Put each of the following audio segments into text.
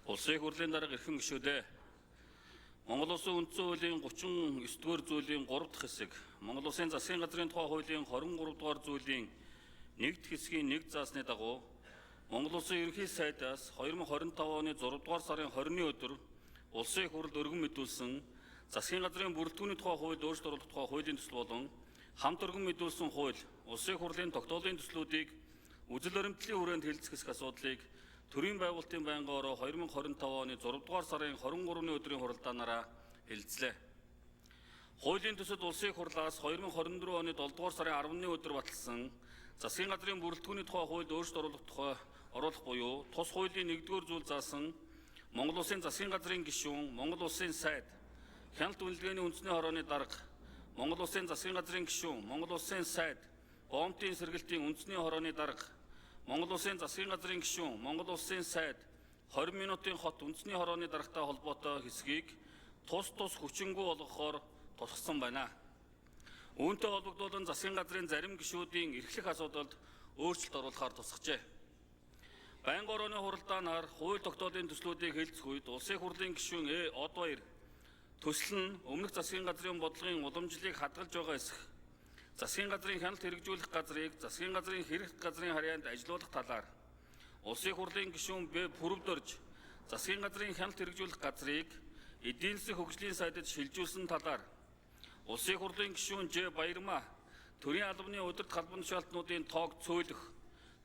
Улсын их хурлын дарга эрхэм гишүүдээ. Монгол Улсын үндсэн хуулийн 39 дугаар зүйлийн 3 дахь хэсэг, Монгол Улсын засгийн газрын тухай хуулийн 23 дугаар зүйлийн 1 дахь хэсгийн 1 заасны дагуу Монгол Улсын Ерөнхий сайдаас 2025 оны 6 дугаар сарын 20-ны өдөр Улсын их хурлд өргөн мэдүүлсэн засгийн газрын бүрэлдэхүүний тухай хуульд өөрчлөлт оруулах тухай хуулийн төсөл болон хамт өргөн мэдүүлсэн хууль Улсын их хурлын тогтоолын төслүүдийг үзэл баримтлалын хүрээнд хэлэлцэх хэсэг асуудлыг төрийн байгуулалтын байнгын ороо 2025 оны 6 дугаар сарын 23-ны өдрийн хуралдаанаараа хэлэлцлээ. Хуулийн төсөлд Улсын их хурлаас 2024 оны 7 дугаар сарын 10-ны өдөр баталсан засгийн газрын бүрэлдэхүүний тухай хуульд өөрчлөлт оруулах тухай оруулах буюу тус хуулийн 1-р зүйл заасан Монгол Улсын засгийн газрын гишүүн, Монгол Улсын сайд, хяналт үнэлгээний үндэсний хорооны дарга, Монгол Улсын засгийн газрын гишүүн, Монгол Улсын сайд, боомтын сэргэлтийн үндэсний хорооны дарга, Монгол Улсын засгийн газрын гишүүн, Монгол Улсын сайд, 20 минутын хот үндэсний хорооны даргатай холбоотой хэсгийг тус тус хүчингүй болгохоор тусгасан байна. Үүнтэй холбогдуулан засгийн газрын зарим гишүүдийн эрхлэх асуудалд өөрчлөлт оруулахаар тусгажээ. Байнгын орооны хуралдаанаар хууль тогтоолын төслүүдийг хэлэлцэх үед Улсын их хурлын гишүүн Э Одбаяр төсөл нь өмнөх засгийн газрын бодлогын уламжлалыг хадгалж байгаа эсэх засгийн газрын хяналт хэрэгжүүлэх газрыг засгийн газрын хэрэгт газрын харьяанд ажилуулах талаар Улсын их хурлын гишүүн Б Пүрвдөрж засгийн газрын хяналт хэрэгжүүлэх газрыг эдийн засгийн хөгжлийн сайдад шилжүүлсэн талаар Улсын их хурлын гишүүн Ж Баярмаа төрийн албаны удирдах албан тушаалтнуудын тоог цөөлөх,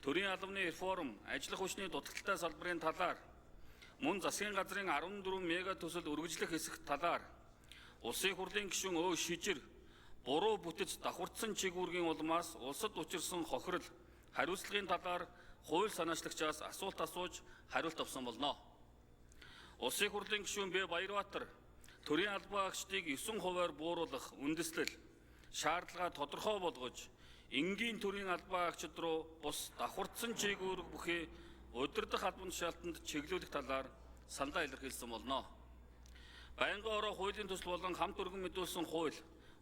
төрийн албаны реформ, ажиллах хүчний дутагдaltaй салбарын талаар мөн засгийн газрын 14 мега төсөл үргэлжлэх хэсэг талаар Улсын их хурлын гишүүн Өө Шижир буруу бүтэц давхардсан чигүүргийн улмаас улсад учирсан хохирол хариуцлагын талаар хууль санаачлагчаас асуулт асууж хариулт авсан болно. Улсын их хурлын гишүүн Б Баярбаатар төрийн албан агчдыг 9 хувиар бууруулах үндэслэл шаардлага тодорхой болгож энгийн төрийн албан агчид руу бус давхардсан чийгүүрэг бүхий удирдах албан тушаалтанд чиглүүлэх талаар саналаа илэрхийлсэн болно. Байнгын ороо хуулийн төсөл болон хамт өргөн мэдүүлсэн хууль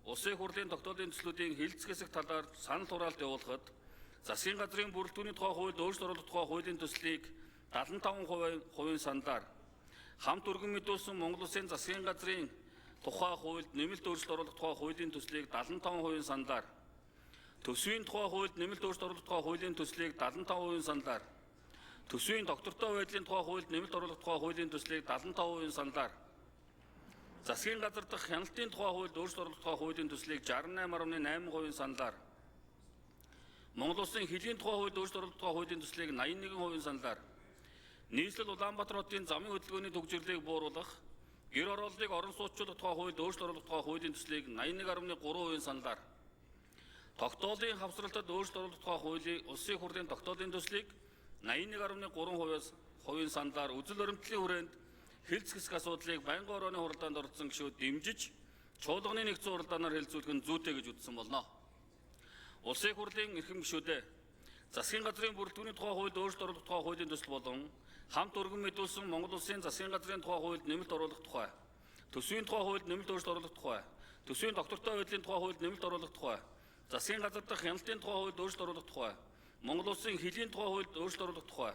Улсын их хурлын тогтоолын төслүүдийн хэлэлцэх хэсэг талаар санал хураалт явуулахад засгийн газрын бүрэлдэхүүний тухай хуульд өөрчлөлт оруулах тухай хуулийн төслийг 75% хувийн саналаар хамт өргөн мэдүүлсэн Монгол Улсын засгийн газрын тухай хуульд нэмэлт өөрчлөлт оруулах тухай хуулийн төслийг 75% саналаар төсвийн тухай хуульд нэмэлт өөрчлөлт оруулах тухай хуулийн төслийг 75% саналаар төсвийн доктортой байдлын тухай хуульд нэмэлт оруулах тухай хуулийн төслийг 75% саналаар засгийн газар дахь хяналтын тухай хуульд өөрчлөлт оруулах тухай хуулийн төслийг 68.8% саналаар Монгол Улсын хөлийн тухай хуульд өөрчлөлт оруулах тухай хуулийн төслийг 81% саналаар нийслэл Улаанбаатар хотын замын хөдөлгөөний түгжрэрлийг бууруулах, гэр хорооллыг орон сууцчлах тухай хуульд өөрчлөлт оруулах тухай хуулийн төслийг 81.3% саналаар тогтоолын хавсралтад өөрчлөлт оруулах тухай хуулийн Улсын их хурлын тогтоолын төслийг 81.3% хувийн саналаар үзэл баримтлалын хүрээнд хэлэлцэх хэсэг асуудлыг байнгын орооны хуралдаанд оролцсон гишүүд дэмжиж чуулганы нэгдсэн хуралдаанаар хэлэлцүүлэх нь зүйтэй гэж үзсэн болно. Улсын их хурлын эрхэм гишүүдээ, засгийн газрын бүрэлдэхүүний тухай хуульд өөрчлөлт оруулах тухай хуулийн төсөл болон хамт өргөн мэдүүлсэн Монгол Улсын засгийн газрын тухай хуульд нэмэлт оруулах тухай, төсвийн тухай хуульд нэмэлт өөрчлөлт оруулах тухай, төсвийн доктортой байдлын тухай хуульд нэмэлт оруулах тухай, засгийн газар дахь хяналтын тухай хуульд өөрчлөлт оруулах тухай, Монгол Улсын хөлийн тухай хуульд өөрчлөлт оруулах тухай,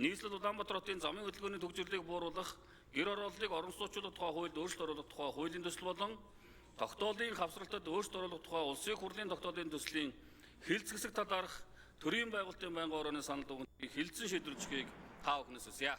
нийслэл Улаанбаатар хотын замын хөдөлгөөний түгжрэрлийг бууруулах, гэр хорооллыг орон сууцчлах тухай хуульд өөрчлөлт оруулах тухай хуулийн төсөл болон тогтоолын хавсралтад өөрчлөлт оруулах тухай Улсын их хурлын тогтоолын төслийн хэлэлцэх хэсэг талаарх төрийн байгуулалтын байнгын орооны санал дүгнэлтийг хэлэлцэн шийдвэрлэж өгөхийг та бүхнээс хүсье.